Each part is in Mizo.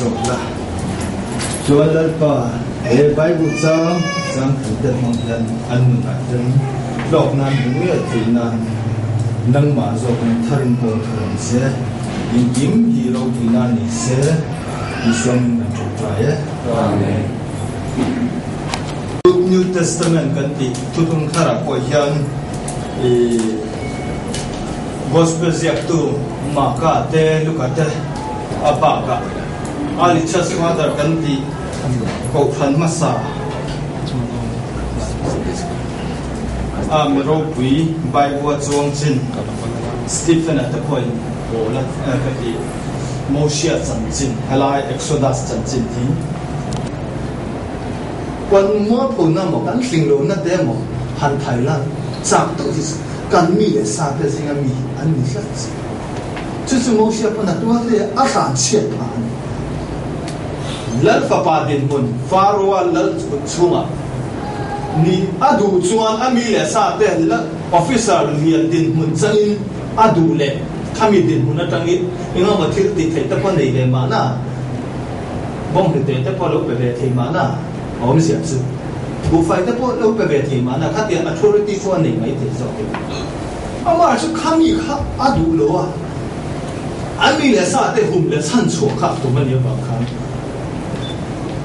zawk la. Chuan Lalpa, he Bible chang chang thute hmang hian an nunah hian hlawk nan hmu ngei theih nan nangmah zawkin tharin kawl thar ang che. Engkim hi ropuina ni se, Isua min kan ṭawngṭai e. Amen. New Testament kan tih thuthlung tharah pawh hian i Gospel ziaktu Marka te, Luka te a bakah Early Church Father kan tih Kohhran hmasa a mi ropui Bible-a chuang chin Stephen-a te pawhin Paula ka tih Mosia chanchin helai Exodus chanchin hi Kan mualphona maw, kan hlinglohna te maw han thai lan chak deuh hi chu kan mi leh sa te zinga mi hi an ni tlat si. Chu chu Mosia pawn a tuar hle a, a hran chhiat phah a ni. Lal fapa dinhmun Faroa lal kut chhungah ni a duh chuan a mi leh sa te lal officer lian dinhmun changin a duh leh khami dinhmun atangin engemaw thil tih theih te pawh nei ve mahna. Bawnghnute te pawh lo pe ve thei mahna a awmzia chu buhfai te pawh lo pe ve thei mahna khatiang authority chu a nei mai thei zawk em? Amah chu khami kha a duh lo a, an mi leh sa te hum leh chhan chhuah kha a tum a nih avang khan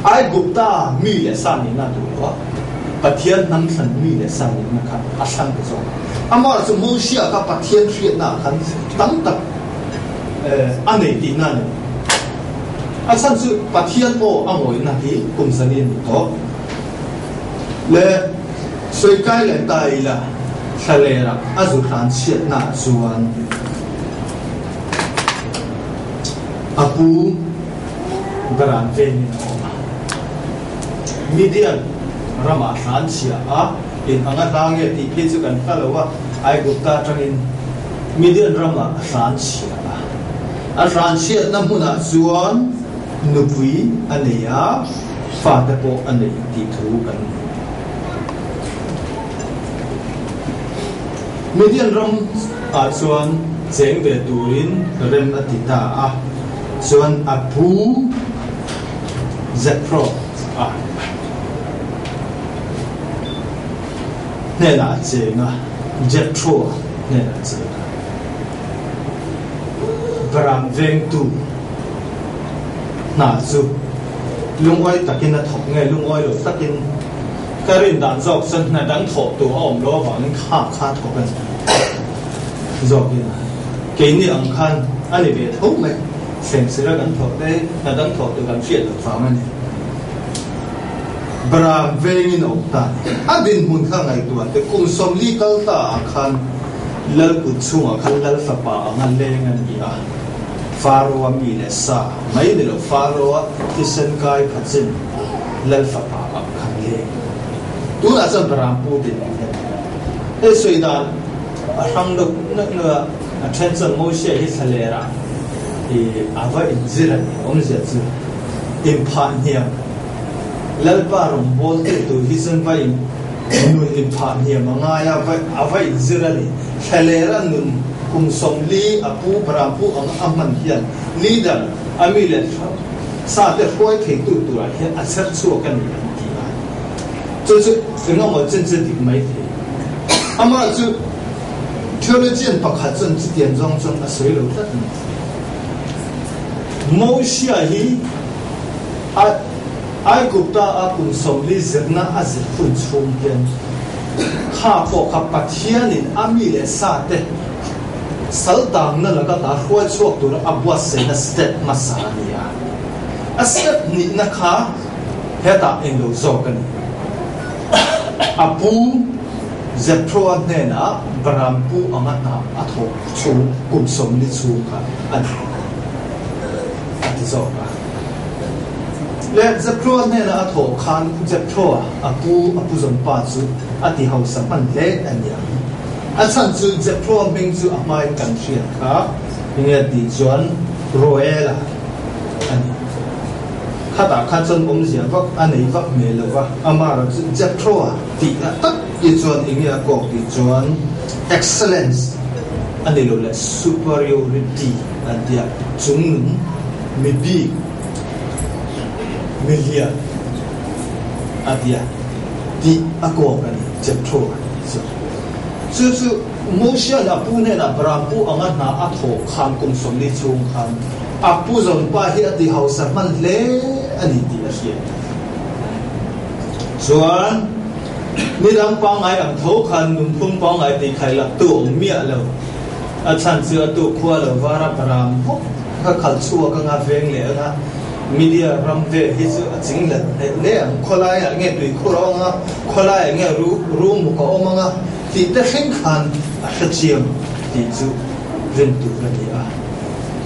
Aigupta mi leh sa nihna a duh lo a, Pathian hnam thlan mi leh sa nihna kha a thlang ta zawk a. Amah chu Mosia kha Pathian hriatna ah khan tam tak a nei tihna a ni. A chhan chu Pathian aw a ngawihna hi kum zali a ni tawh. Le sawikai leh ta ila thlalera a zu hlan chhiatna ah chuan a pu Baran vengin a awm a. Midian ramah hlan chhia a in ang a hla nge tih phei chu kan hla lo a, Aigupta atangin Midian ramah a hlan chhia a. A hranchhiatna hmunah chuan nupui a nei a, fate pawh a nei tih thu kan hmu. Midian ram ah chuan cheng ve turin rem a ti ta a, chuan a pu Jethro a hnenah a cheng a, Jethro a hnenah a cheng a. Varam vengtu hna chu lungawi takin a thawk nge lungawi lo takin ka rin dan zawk chuan hna dang thawh tur a awm lo avangin kha kha thawk a ni zawkin keini ang khan a ni ve tho mai thleng sira kan thawh te hna dang thawh tur kan hriat loh vang a ni. Varam vengin a awm ta a ni. A dinhmun kha ngaihtuah te kum 40 kal ta ah khan Lal kut chhungah khan Lal fapa anga leng a ni a, Faroa mi leh sa mai ni lo Faroa thisen kai pha chin Lal fapa ang khan leng a ni. Tunah chuan Barampu din ang hian hei sawi dan a hrang deuh neuh neuh a, a then chuan Mosia hi thlalerah i a va inzir a ni, awmzia chu inphah hniam Lalpa rawngbâwl teh tur hi chuan va in Nun inphah hniam a ngai a, a va inzir a ni. Thlalera nun kum 40 a pu Brampu ang a hman hian leader a mi leh sa te hruai theitu turah hian a chher chhuak a ni an ti a. Chu chu engemaw chen chu dik mai thei. Amah chu theologian pakhat chuan chutiang zawng chuan a sawi lo tlat a ni. Mosia hi a. Aigupta a kum 40 zirna a zir hun chhung hian kha pawh kha Pathianin a mi leh sa te sal tangna laka ta hruai chhuak tura a buatsaihna step hmasa a ni a. A step hnihna kha hetah englo zawk a ni. A pu Jethro-a hnenah Baram pu anga hna a thawk chhung kum 40 chhung kha a ni a ti zawk a. Le Jethro hnena a thawh khan Jethro-a a pu a pu zawn pa chu a ti hausa hman hle a ni ang. A chhan chu Jethro hming chu a hmain kan hriat kha enge tih chuan Roela a ni. Khatah kha chuan awmzia vak a nei vak hmel lo va, amah erawh chu Jethro-a tihna tak hi chuan enge a kawk tih chuan excellence a ni lo leh superiority an tia chungnung mi bik. Milian a tia tih a kawk a ni, Jethro a tih chu. Chu chu Mosia'n a pu hnenah Brampu anga hna a thawh khan kum 40 chhung khan a pu zawnpa hi a ti hausa hman hle a ni tih a hriat. Chuan nidang pangngai ang tho khan nunphung pangngai tih khailaktu awm miah lo. A chhan chu a tuk khua lo var a Bram bawk kha khalh chhuak anga veng leh anga Media ram vel hi chu a ching let hle hle ang. Khawlaiah nge tuikhur a awm anga, khawlaiah nge rumuk a awm anga tih te thleng khan a hre chiang tih chu rin tur a ni a.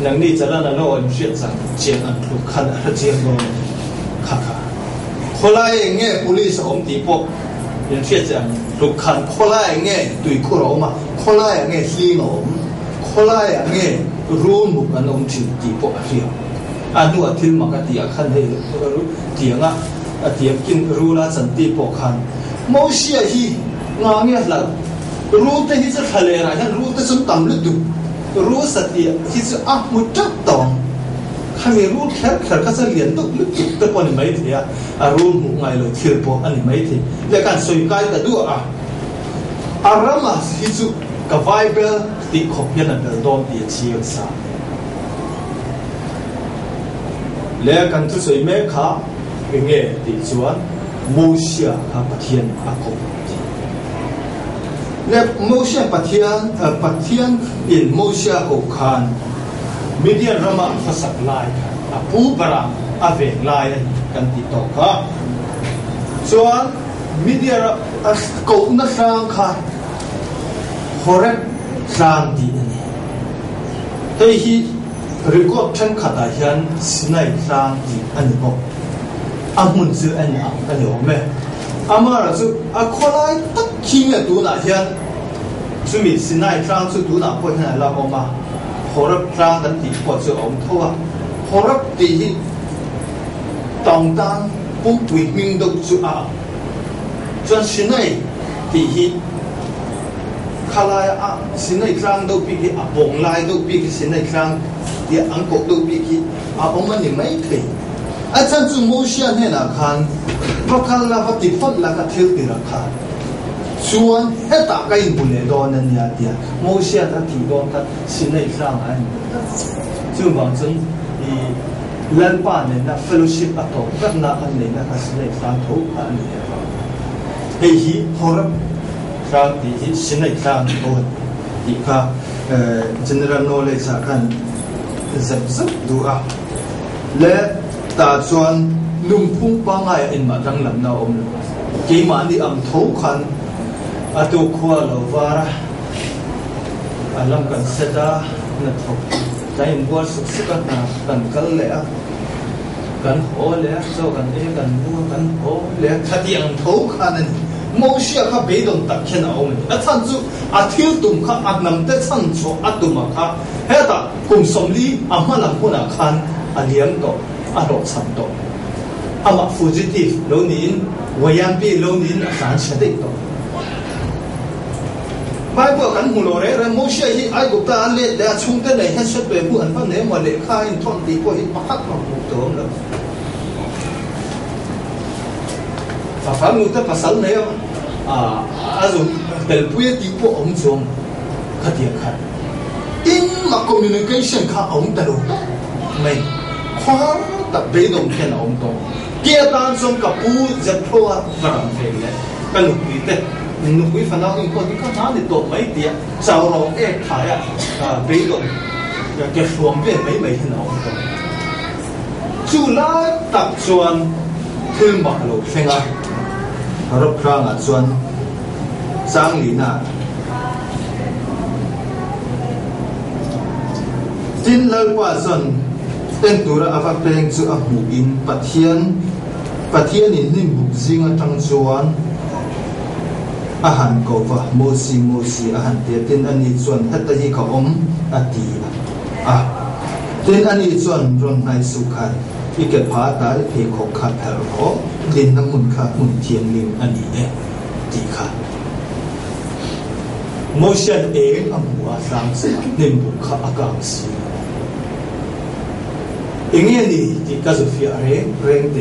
Nangni chalan a lo awm hriat chang chian ang tluk khan a hre chiang dawn a ni. Kha kha. Khawlaiah nge police a awm tih pawh in hriat chian ang tluk khan khawlaiah nge tuikhur a awm a, khawlaiah nge hling a awm, khawlaiah nge rumuk an awm thin tih pawh a hria. A hnuah thil mak a tih ah khan hei tianga a tiam kin rula chanti pawh khan Mosia hi nga nge hlauh rul te hi chu thlaler ah hian rul te chu an tam lutuk rul satliah hi chu a hmu teuh tawng khami rul kher kher kha chu a lian deuh lutuk te pawh a ni maithei a a rul hmuh ngai lo thil pawh a ni maithei leh khan sawi kai ta duah a a rama hi chu ka vaibel tih khawp hian a bel dawn tih a chiang sa. Leh kan thusawi mek kha enge tih chuan Mosia kha Pathian a kawp tih. Leh Mosia Pathian Pathian in Mosia ko khan Midian rama a hmasak lai khan a pu barah a veng lai a ni kan tih tawh kha. Chuan Midian a kohna hrang kha Horeb tlang tih a ni. Hei hi record thenkhatah hian Sinai tlang tih a ni bawk. A hmun chu en ang a ni awm e. Amara chu a khawlai tak khi nge tunah hian chumi Sinai tlang chu tunah pawh hian a la awm a, Horeb tlang kan tih pawh chu a awm tho a. Horeb tih hi tawngtan pumpui hming deuh chu a ang. Chuan Sinai tih hi Khalaia a Sinai tlang deuh bik hi a bawng lai deuh bik hi Sinai tlang tia an koh deuh bik hi a awm a ni maithei. A chhan chu Mosia hnenah khan va kal la va ti phawt la ka thil tirh ah khan chuan hetah ka inhmu leh dawn a nia tia Mosia a tih dawn khan Sinai tlangah a inhmu tlat. Chuvang chuan i Lalpa nena fellowship a tawp vekna an neihna kha Sinai tlang tho kha a ni leh vang. Hei hi Horeb Tlang tih hi Sinai tlang tho a ni tih kha general knowledge ah khan zep zep duh a. Le tah chuan nungphung pangngai ah engmah danglamna a awm lo. Keimahni ang tho khan a tuk khua lo var a, a lam kan set a, hnathawk kan inbual suk suk a, hna kan kal leh a, kan haw leh a, chaw kan ei a, kan mu a, kan haw leh a, khatiang tho khan a ni. Mosia kha beidawn tak khian a awm a ni. A chhan chu a thil tum kha a hnamte chhan chhuah a tum a kha hetah kum 40 a hma lam hunah khan a liam tawh, a hlawhchham tawh. Amah fugitive lo niin Wayampi lo niin a tlan chhe daih tawh. Bible kan hmu lo reng reng, Mosia hi Aigupta a let leh a chhungte nei hian hre pe hmu an va nei emaw lehkha a inthawn tih pawh hi pakhat mah hmuh tur awm lo. A farnu te pasal nei a a zuk telpui a tih pawh awm chuang lo khatiang khan engmah communication kha a awm ta lo tawp mai khuar tak beidawng khian a awm tawh ke atan chuan ka pu Jethro a va ram ve leh ka nupui te nupui fanau inkawl hi ka hna ni tawp mai tia chau rawng ek thai a beidawng ke hruam vel mai mai hian a awm tawh. Chu lai tak chuan thil mak a lo thleng a, Rawphrangah chuan Changlina Tin Lalpa chuan en tura a va peng chu a hmuhin Pathian Pathianin hnimbuk zing atang chuan a han ko va, Mosi, Mosi a han ti a, tin ani chuan heta hi ka awm a ti a. Tin, ani chuan rawn hnaih suh khan i ke pha ta i pheikhawk kha pherh rawh, dinna hmun kha hmun thianghlim a ni e, tih kha. Mosia'n eng a hmu a tlang chungah hnimbuk kha a kang si lo. Enge ni tih ka zu fiah reng reng te.